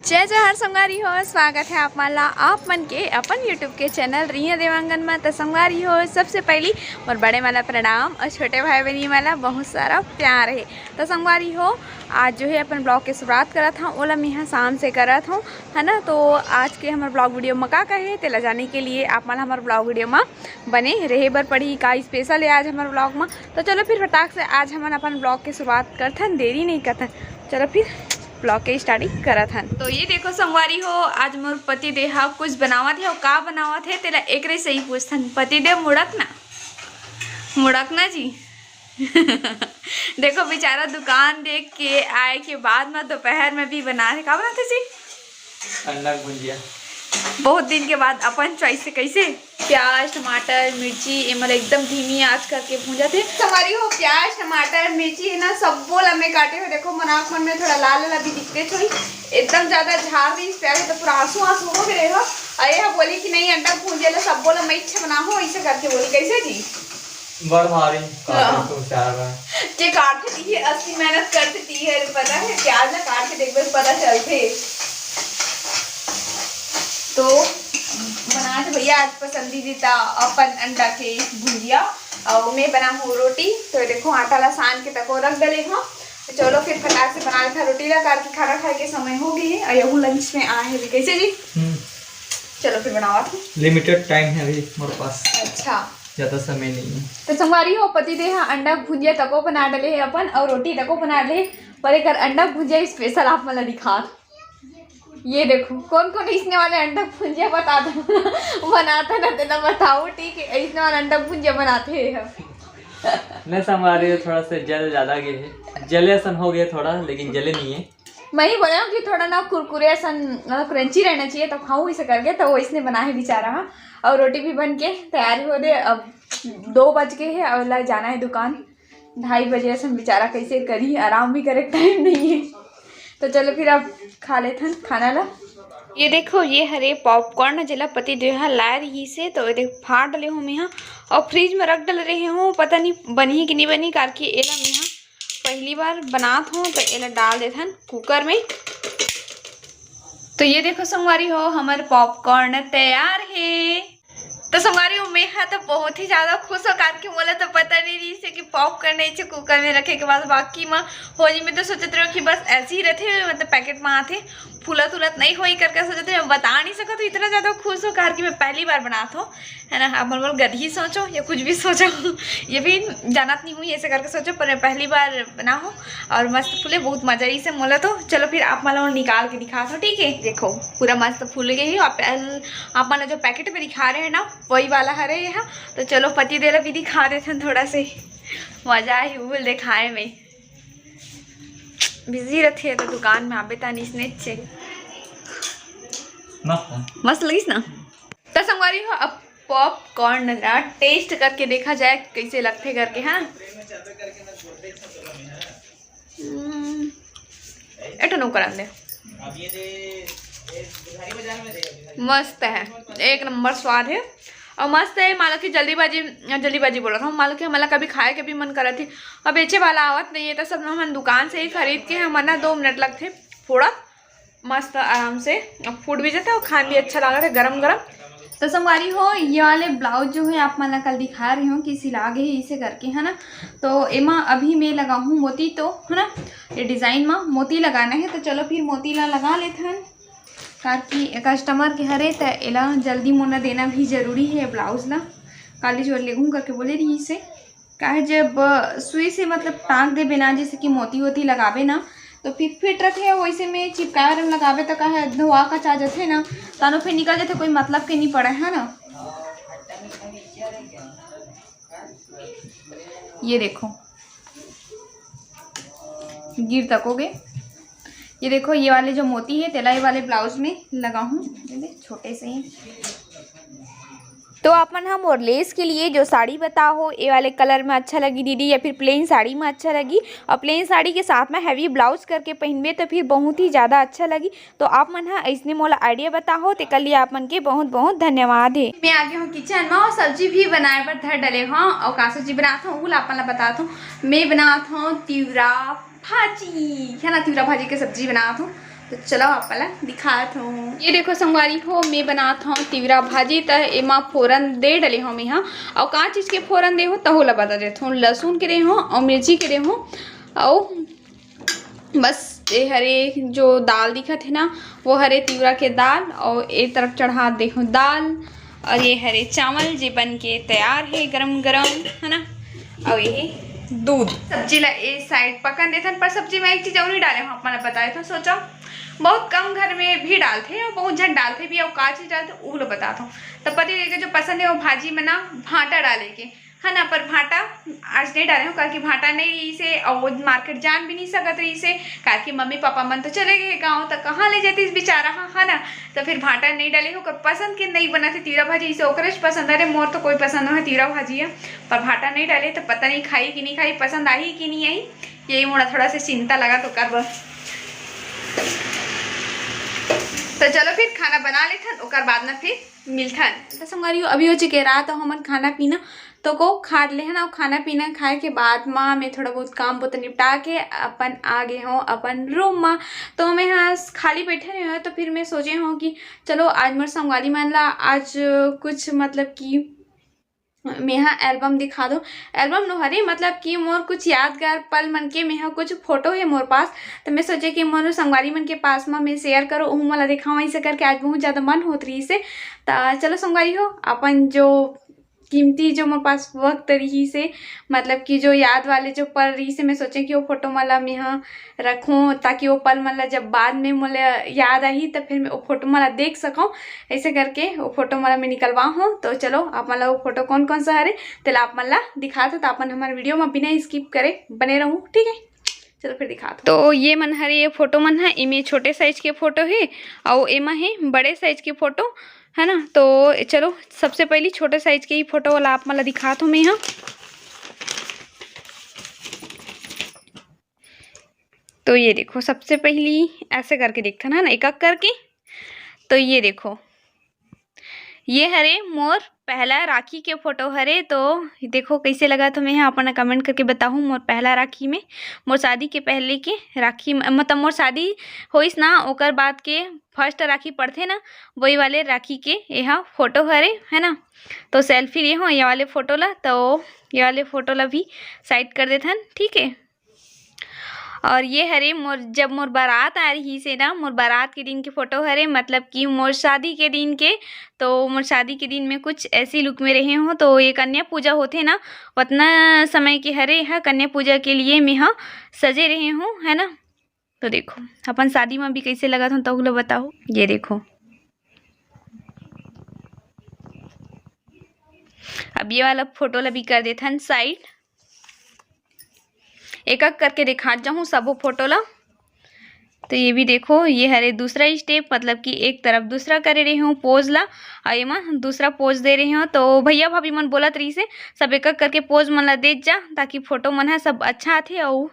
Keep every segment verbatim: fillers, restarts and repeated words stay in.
जय जोहार संगवारी हो, स्वागत है आप मन ला, आप मन के अपन YouTube के चैनल रिया देवांगन मा। त संगवारी हो, सबसे पहली मोर बड़े मन ला प्रणाम और छोटे भाई बहनी मन ला बहुत सारा प्यार है। त संगवारी हो, आज जो है अपन ब्लॉग के शुरुआत करत हूँ, ओला मैं शाम से करत हूँ, है ना। तो आज के हमर ब्लॉग वीडियो में का का है, तेला जाने के लिए आप मन हमर ब्लॉग वीडियो में बने रहे बर पड़ी। का स्पेशल है आज हमर ब्लॉग में, तो चलो फिर फटाक से आज हमन अपन ब्लॉग के शुरुआत करथन, देरी नहीं करथन। चलो फिर ब्लॉग के स्टार्टिंग करत हन। तो ये देखो संगवारी हो, आज मोर पति देव हा कुछ बनावत है। का बनावत है, तेला एकरे से ही पूछथन। पति देव, मुड़क ना, मुड़क ना जी। देखो बेचारा दुकान देख के आए के बाद में दोपहर में भी बना रहे। का बनाते जी? अंडा के भुंजिया। बहुत दिन के बाद अपन चॉइस से। कैसे? प्याज, टमाटर, मिर्ची, ये मन एकदम धीमी आंच करके भूंजत हे। संगवारी हो, प्याज, टमाटर, मिर्ची है ना, सब्बो ला मैं काटे हो। देखो, मन आँख मन में थोड़ा लाल लाल अभी दिखते थोड़ी, एकदम ज्यादा झाड़ रही प्याज, तो पूरा आंसू आंसू हो गए हो। अरे, हम बोली कि नहीं, अंडा भूंजे ला सब्बो ला मैं इच्छा बना हो, ऐसे करके बोली। कैसे जी? बड़ भारी हाँ। काटत तो चार बार। के काटथे ती है, असली मेहनत करथे ती है, पता है, प्याज ला काट के देखबे पता चलथे। तो बनात भैया आज पसंदीदा अपन अंडा के भुंजिया, और मैं बना हूँ रोटी। तो देखो आटा ला सान के तको रख डले हूँ। चलो फिर फटाक से बना लेते हैं रोटी ला, कार की खाना खाए के समय हो गई है और यहू लंच में आए हैं भी। कैसे जी? हम्म। चलो फिर बनावा थे। लिमिटेड टाइम है अभी हमारे पास। अच्छा। ज्यादा समय नहीं है। तो संगवारी हो, पति देव हा अंडा भुंजिया तको बना डले है अपन, और रोटी तको बना डले है, पर एक अंडा भुंजिया स्पेशल आप मन ला दिखात। ये देखो, कौन कौन इसने वाले अंडा भुंजिया बता दो। बनाता ना तेना बताओ, ठीक है, इसने वाला अंडा भुंजिया बनाते हैं हम। नहीं, संगवारी हो, थोड़ा सा जल ज्यादा गए है, जले असन हो गए थोड़ा, लेकिन जले नहीं है। मैं ही बोले हूँ कि थोड़ा ना कुरकुरे असन, मतलब क्रंची रहना चाहिए, तो खाऊँ इसे करके, तो वो इसने बना है बेचारा। हाँ, और रोटी भी बन के तैयार हो दे। अब दो बज के है और ला जाना है दुकान। ढाई बजे असन बेचारा कैसे करी, आराम भी करे टाइम नहीं है। तो चलो फिर अब खा लेथन खाना ला। ये देखो, ये हरे पॉपकॉर्न, जेला पति देव हा लाए रही से, तो ये देख फाड़ डले हूँ मैं हा, और फ्रिज में रख डले रहे हूँ, पता नहीं बनी कि नहीं बनी, कार की एला मैं हा पहली बार बनात हूँ, तो एला डाल देथन कुकर में। तो ये देखो संगवारी हो, हमर पॉपकॉर्न तैयार है। तो संगवारी हो, मैं हा तो बहुत ही ज्यादा खुश हो, कार के मोला तो पता नहीं रही से कि पॉपकॉर्न ऐसे कुकर में रखे के बाद बाकी में होली में तो सोचत रहो कि बस ऐसे ही रहते, मतलब पैकेट में आते, फूलत उलत नहीं होई करके सोचत रहे। मैं बता नहीं सकत हूँ, इतना ज्यादा खुश हो, कार के मैं पहली बार बनात हूँ। है ना, आप मन बोल गधी सोचो या कुछ भी सोचो, ये भी जानत नहीं हूँ ऐसे करके सोचो, पर मैं पहली बार बना हूँ और मस्त फूले, बहुत मजा आई से मोला। तो चलो फिर आप मन ला निकाल के दिखात हूँ, ठीक है? देखो पूरा मस्त फूल गई है। आप, आप मन ला जो पैकेट में दिखा रहे हैं ना, वही वाला हरे ये हा। तो चलो पति देव ला भी दिखा देथन थोड़ा से, मजा आई फूल दिखाए में। बिजी रथे तो दुकान में आबे तानिस ने चे। मस्त है। मस्त लगिस ना? त संगवारी हो, अब पॉपकॉर्न ला टेस्ट करके देखा जाए कैसे लगथे करके, हाँ। हम्म, एटो नौकर आंदे। मस्त है, एक नंबर स्वाद है। और मस्त है, मान लो कि जल्दीबाजी, जल्दीबाजी बोला था, मान लो कि हमला कभी खाए के भी मन करत ही, अब बेचे वाला आवत नहीं है, तो सब हमन दुकान से ही खरीद के हमन ना दो मिनट लगथे फोड़ा, मस्त आराम से अब फूट भी जाता है और खान भी अच्छा लगा था गरम गरम। तो संगवारी हो, ये वाले ब्लाउज जो है आप मन ला कल दिखा रही हूँ कि सिला गए है इसे करके, है ना। तो एमा अभी मैं लगाहूँ मोती, तो है ना, ये डिजाइन में मोती लगाना है। तो चलो फिर मोती ला लगा लेथन, ताकि कस्टमर के हरे त एला जल्दी मोला देना भी जरूरी है ब्लाउज ला। काली जोर लेगूँ करके बोले रही इसे। काहे जब, अ, सुई से मतलब टांग देबे ना, जैसे कि मोती वोती लगाबे ना, तो फिर फिट रथे, वैसे में चिपकाए वाले में लगाबे तो काहे धोआ कचा जथे ना, तानो फिर निकल जथे, कोई मतलब के नहीं पड़े, है ना। ये देखो, गिर तकोगे। ये देखो, ये वाले जो मोती है, तेला ये वाले ब्लाउज में लगा हूँ, ये देख, छोटे से ही। तो आप मन ह मोर लेस के लिए जो साड़ी बताओ, ए वाले कलर में अच्छा लगी दीदी या फिर प्लेन साड़ी में अच्छा लगी? और प्लेन साड़ी के साथ में हैवी ब्लाउज करके पहनबे तो फिर बहुत ही ज़्यादा अच्छा लगी। तो आप मन ह अइसने मोला आइडिया बताओ, तेकर लिए आप मन के बहुत बहुत धन्यवाद है। मैं आ गई हूँ किचन में और सब्जी भी बनाए बर धर डले हूँ। और का सब्जी बनात हूँ, उला अपन ला बतात हूँ। मैं बनात हूँ तिवरा भाजी, है ना, तिवरा भाजी के सब्जी बनात हूँ। तो चलो आप ला दिखात हूँ। ये देखो संगवारी हो, मैं बनात हूँ तिवरा भाजी। त एमा फोरन दे डले हूँ मैं हा। अउ का चीज के फोरन दे हूँ तहू ला बता देत हूँ। लहसुन के दे हूँ अउ मिर्ची के दे हूँ अउ बस ये हरे जो दाल दिखत है ना, वो हरे तिवरा के दाल। अउ ए तरफ चढ़ा दे हूँ दाल। अउ ये हरे चावल जे बन के तैयार है गरम गरम, है ना। अउ ये दूध। सब्जी ला ए साइड पकन देथन, पर सब्जी में एक चीज अउ नहीं डाले हूँ, आप मन ला बताए तो सोचा बहुत कम घर में भी डालथे अउ बहुत झन डालथे भी। अउ का चीज डालथे वो ला बताता हूँ। तो पति देव के जो पसंद है वो भाजी में ना भांटा डाले के, है ना, पर भांटा आज नहीं डाले हूँ, काहे कि भांटा नहीं रही से अउ वो मार्केट जान भी नहीं सकत रही से, काहे कि मम्मी पापा मन तो चले गए गाँव, तो कहाँ ले जातीस बेचारा हा, है ना। तो फिर भांटा नहीं डाले हूँ, ओकर पसंद के नहीं बनत हे तिवरा भाजी, इसे ओकरे च पसंद। अरे मोर तो कोई पसंद नहीं है तिवरा भाजी है, पर भांटा नहीं डाले तो पता नहीं खाई कि नहीं खाई, पसंद आही कि नहीं आई, यही मोला थोड़ा सा चिंता लगा तो कर बर। तो चलो फिर खाना बना लेथन, ओकर बाद में फिर मिलथन। तो संगवारी हो, अभी हो चुके रात, हमन खाना पीना तो को खा ले हन, अउ खाना पीना खाए के बाद मा मैं थोड़ा बहुत काम बुता निपटा के अपन आ गे हूँ अपन रूम मा। तो मैं हाँ खाली बैठे रहे हूँ, तो फिर मैं सोचे हूँ कि चलो आज मोर संगवारी मन ला आज कुछ मतलब कि मेहा एल्बम दिखा दो। एल्बम नो हरे, मतलब कि मोर कुछ यादगार पल मन के मेहा कुछ फोटो है मोर पास, तो मैं सोचे कि मोर संगवारी मन के पास मा मैं शेयर करो, उहू मन ला दिखाऊँ। ऐसे करके आज बहुत ज़्यादा मन होत रही से। तो चलो संगवारी हो, अपन जो कीमती जो मोर पास वक्त रही से, मतलब कि जो याद वाले जो पल रही से, मैं सोचे कि वो फोटो मन ला मेहा रखूँ, ताकि वो पल मन ला जब बाद में मोला याद आही, तो फिर मैं वो फोटो मन ला देख सकूँ। ऐसे करके वो फोटो मन ला मैं निकलवा हूँ। तो चलो आप मन ला वो फोटो कौन कौन सा हरे, तेला आप मन ला दिखात हूँ। तो आप मन हमर वीडियो में बिना स्किप करे बने रहू, ठीक है। चलो फिर दिखात हूँ। तो ये मन हरे, ये फोटो मन है, इमे छोटे साइज के फोटो है अउ एमा है बड़े साइज के फोटो, है ना। तो चलो सबसे पहली छोटे साइज के ही फोटो वाला आप मन ला दिखात हूँ मैं यहाँ। तो ये देखो, सबसे पहली ऐसे करके देखथन, है ना, एक एक करके। तो ये देखो, ये हरे मोर पहला राखी के फोटो हरे। तो देखो कैसे लगत हे, मैं अपन कमेंट करके बताहूँ। मोर पहला राखी में, मोर शादी के पहले के राखी में, मतलब मोर शादी होइस ना, ओकर बाद के फर्स्ट राखी पड़थे ना, वही वाले राखी के एहा फोटो हरे, है ना। तो सेल्फी ले हो ये वाले फोटो ला, तो ये वाले फोटो ला भी साइड कर देथन, ठीक है। और ये हरे मोर, जब मोर बारात आ रही से ना, मोर बारात के दिन के फोटो हरे, मतलब कि मोर शादी के दिन के। तो मोर शादी के दिन में कुछ ऐसी लुक में रहे हूँ। तो ये कन्या पूजा होथे ना, उतना समय के हरे ह कन्या पूजा के लिए मैं ह सजे रहे हूँ, है ना। तो देखो अपन शादी में भी कैसे लगत हूँ, तो लोग बताओ। ये देखो, अब ये वाला फोटो ला भी कर देथन साइड, एक एक करके दिखात जाहूँ सबो फोटो ला। तो ये भी देखो, ये हरे दूसरा स्टेप, मतलब कि एक तरफ दूसरा करे रहे हूँ पोज ला, और एमा दूसरा पोज दे रहे हूँ। तो भैया भाभी मन बोलत रही से सब एक एक करके पोज मन ला देत जा, ताकि फोटो मन ह सब अच्छा आथे। और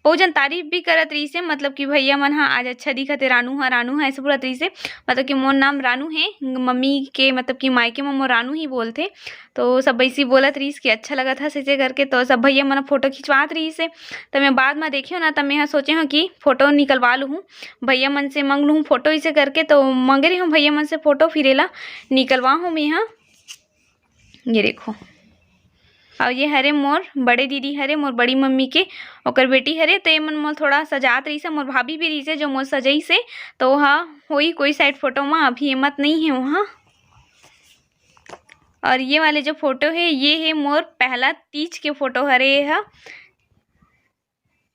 बहुत जन तारीफ भी करत रही से, मतलब कि भैया मन ह आज अच्छा दिखत हे, रानू ह, रानू ह, ऐसे बोलत रही से। मतलब कि मोर नाम रानू है, मम्मी के मतलब कि मायके में मोर रानू ही बोलथे। तो सब ऐसी बोलत रहीस कि अच्छा लगत हस ऐसे करके। तो सब भैया मन फोटो खिंचवात रहीस हे, तो मैं बाद में देखे हो ना, तो मैं ह सोचे हो कि फोटो निकलवा लूँ, भैया मन से मंग लूँ फोटो ऐसे करके। तो मंगे रही हूँ भैया मन से फोटो, फिर एला निकलवा हूँ मैं ह। ये देखो, और ये हरे मोर बड़े दीदी हरे, मोर बड़ी मम्मी के ओकर बेटी हरे। तो ये मन मोर थोड़ा सजात रहीस हे, मोर भाभी भी रहीस हे जो मोर सजई से। तो हाँ, होई कोई साइड फोटो में, अभी एमत नहीं है वहाँ। और ये वाले जो फोटो है, ये है मोर पहला तीज के फोटो हरे ये ह,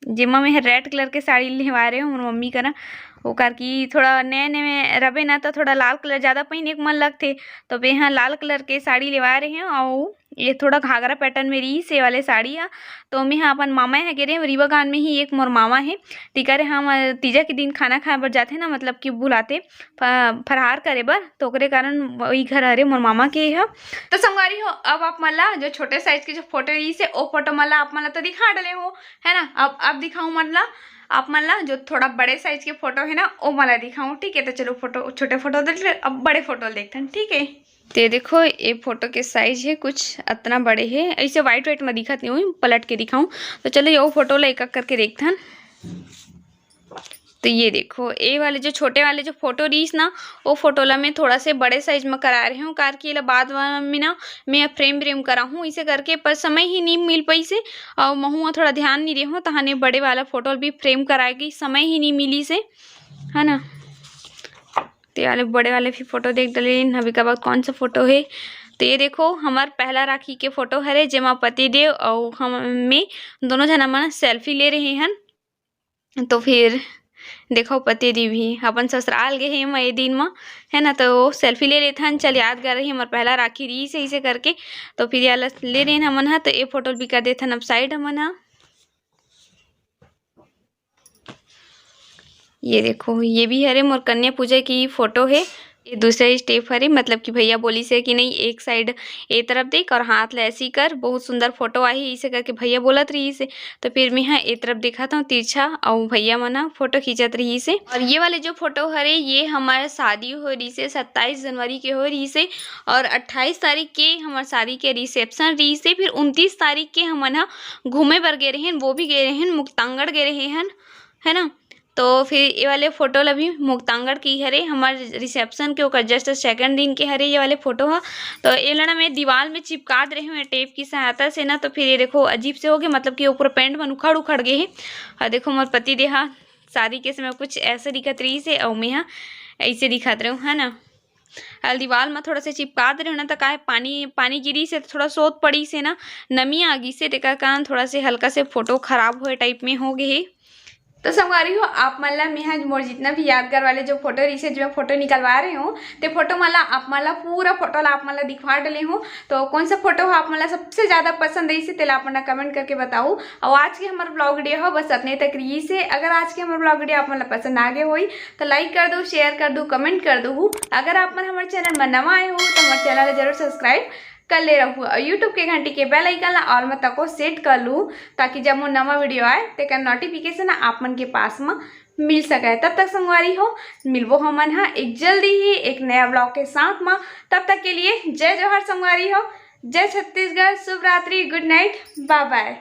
जेमा मैं रेड कलर के साड़ी लेवा रहे हूँ मोर मम्मी करा। ओकर कि थोड़ा नए नए में रबे ना, तो थोड़ा लाल कलर ज़्यादा पहिने के मन लगथे, तो मैं ह लाल कलर के साड़ी लेवा रहे हूँ। और ये थोड़ा घाघरा पैटर्न में रहीस ये वाले साड़ी ह। तो मैं ह अपन मामा यहाँ गे रहे हूँ, रीवा गांव में ही एक मोर मामा है, तिकरे हम तीजा के दिन खाना खाए बर जाथे ना, मतलब कि बुलाथे फ-, फरहार करे बर, तो ओकरे कारण वही घर हरे मोर मामा के ह। तो संगवारी हो, अब आप मन ला जो छोटे साइज के जो फोटो रहीस हे, ओ फोटो मन ला आप मन ला तो दिखा डले हो, है ना। अब अब दिखाऊँ मन ला, आप मन ला जो थोड़ा बड़े साइज के फोटो है ना, ओ मन ला दिखाऊँ, ठीक है। तो चलो फोटो, छोटे फोटो देख ले, अब बड़े फोटो देखथन, ठीक है। ते देखो, ये फोटो के साइज है कुछ अतना बड़े है, ऐसे वाइट वाइट में दिखत नहीं हुई, पलट के दिखाऊँ। तो चलो ये फोटो ला एक एक करके देखथन। तो ये देखो, ये वाले जो छोटे वाले जो फोटो रहीस ना, वो फोटो ला मैं थोड़ा से बड़े साइज में करा रही हूँ, कार की ला बाद में ना मैं फ्रेम व्रेम कराहूँ इसे करके, पर समय ही नहीं मिल पाई से, और महूँ थोड़ा ध्यान नहीं रही हूँ, तहाने बड़े वाला फोटो भी फ्रेम कराए के समय ही नहीं मिली से, है ना। तो ये वाले बड़े वाले भी फोटो देख डले, अभी का बाद कौन सा फोटो है। तो ये देखो, हमार पहला राखी के फोटो हरे, जेमा पति देव और हम, मैं दोनों जना मन सेल्फी ले रहे हन। तो फिर देखो, पति देव भी अपन ससुराल गए हे म ये दिन म, है ना, तो सेल्फी ले लेथन, चल यादगार रही हमार पहला राखी रहीस हे, इसे करके। तो फिर ये वाला ले रहे हमन ह, तो ये फोटो भी कर देथन अब साइड हमन ह। ये देखो, ये भी हरे मोर कन्या पूजा की फोटो है। ये दूसरा स्टेप हरे, मतलब कि भैया बोलिस हे कि नहीं, एक साइड ए तरफ देख और हाथ ला ऐसी कर, बहुत सुंदर फोटो आही, इसे करके भैया बोलत रहीस हे। तो फिर मैं हा ए तरफ देखत हूँ तिरछा, और भैया मन ह फोटो खींचत रहीस हे। और ये वाले जो फोटो हरे, ये हमार शादी हो रहीस हे, सत्ताईस जनवरी के हो रहीस हे, और अट्ठाईस तारीख के हमार शादी के रिसेप्शन रहीस हे। फिर उनतीस तारीख के हमन ह घूमे बर गे रहेन, वो भी गे रहेन मुक्तांगढ़ गे रहे हन, है ना। तो फिर ये वाले फोटो ला भी मुक्तांगढ़ की हरे, हमार रिसेप्शन के ओकर जस्ट सेकंड दिन के हरे ये वाले फोटो ह। तो ये ला ना मैं दीवार में चिपका दे रही हूँ टेप की सहायता से ना, तो फिर ये देखो अजीब से हो गए, मतलब कि वो पूरा पैंट मन उखड़ उखड़ गए हे। और देखो मोर पति देव ह शादी के समय कुछ ऐसे दिखत रहीस हे, और मैं ह ऐसे दिखत रही हूँ, है ना। अल दीवार में थोड़ा से चिपका दे रहे हो ना, तो काहे पानी, पानी गिरिस हे तो थोड़ा सोत पड़ीस हे ना, नमी आ गईस हे, तेकर कारण थोड़ा से हल्का से फोटो खराब होए टाइप में हो गए हे। तो संगवारी हो, आप मन ला मेहा मोर जितना भी यादगार वाले जो फोटो रहीस हे, जो मैं फोटो निकलवा रही हूँ, ते फोटो मन ला आप मन ला पूरा फोटो ला आप मन ला दिखवा डले हूँ। तो कौन सा फोटो ह आप मन ला सबसे ज्यादा पसंद आईस हे, तेला आप मन ला कमेंट करके बताओ। और आज के हमार ब्लॉग वीडियो ह बस अतने तक रहीस हे। अगर आज के हमार ब्लॉग वीडियो आप मन ला पसंद आ गए होई, तो लाइक कर दो, शेयर कर दो, कमेंट कर दो। अगर आप मन हमारे चैनल में नवा आए हो, तो हमारे चैनल ला जरूर सब्सक्राइब कर ले रहू, और यूट्यूब के घंटी के बेल आइकन ला ऑल में तको सेट कर लू, ताकि जब मोर नवा वीडियो आए, तेकर नोटिफिकेशन आप मन के पास में मिल सके। तब तक संगवारी हो, मिलबो हमन ह एक जल्दी ही एक नया ब्लॉग के साथ में। तब तक के लिए जय जोहार संगवारी हो, जय छत्तीसगढ़, शुभ रात्रि, गुड नाइट, बाय बाय।